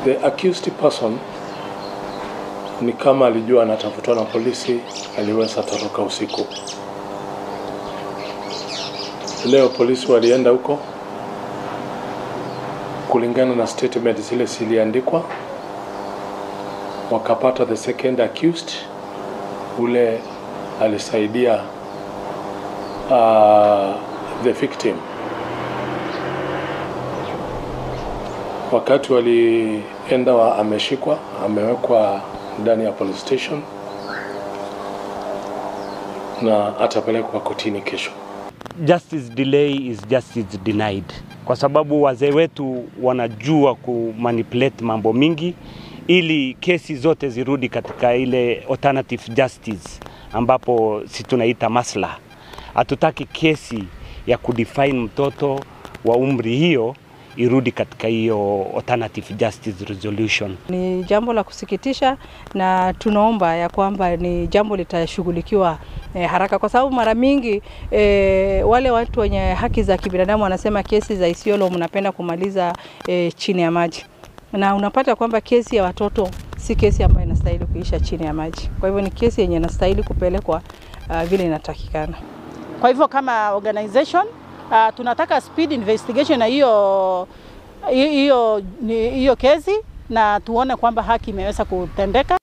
The accused person ni kama alijua anatafutwa na polisi, aliweza toroka usiku. Leo polisi walienda huko kulingana na statement zile ziliandikwa, wakapata the second accused ule alisaidia the victim. Wakati walienda ameshikwa, amewekwa ndani ya police station na atapelekwa kotini kesho. Justice delay is justice denied. Kwa sababu wazee wetu wanajua kumanipulate mambo mingi ili kesi zote zirudi katika ile alternative justice ambapo si tunaita maslaha. Hatutaki kesi ya kudefine mtoto wa umri hiyo irudi katika hiyo alternative justice resolution. Ni jambo la kusikitisha na tunaomba ya kwamba ni jambo litashughulikiwa haraka, kwa sababu mara mingi wale watu wenye haki za kibinadamu wanasema kesi za Isiolo mnapenda kumaliza chini ya maji. Na unapata kwamba kesi ya watoto si kesi ambayo inastahili kuisha chini ya maji. Kwa hivyo ni kesi yenye inastahili kupelekwa vile inatakikana. Kwa hivyo kama organization tunataka speed investigation na hiyo kesi na tuone kwamba haki imeweza kutendeka.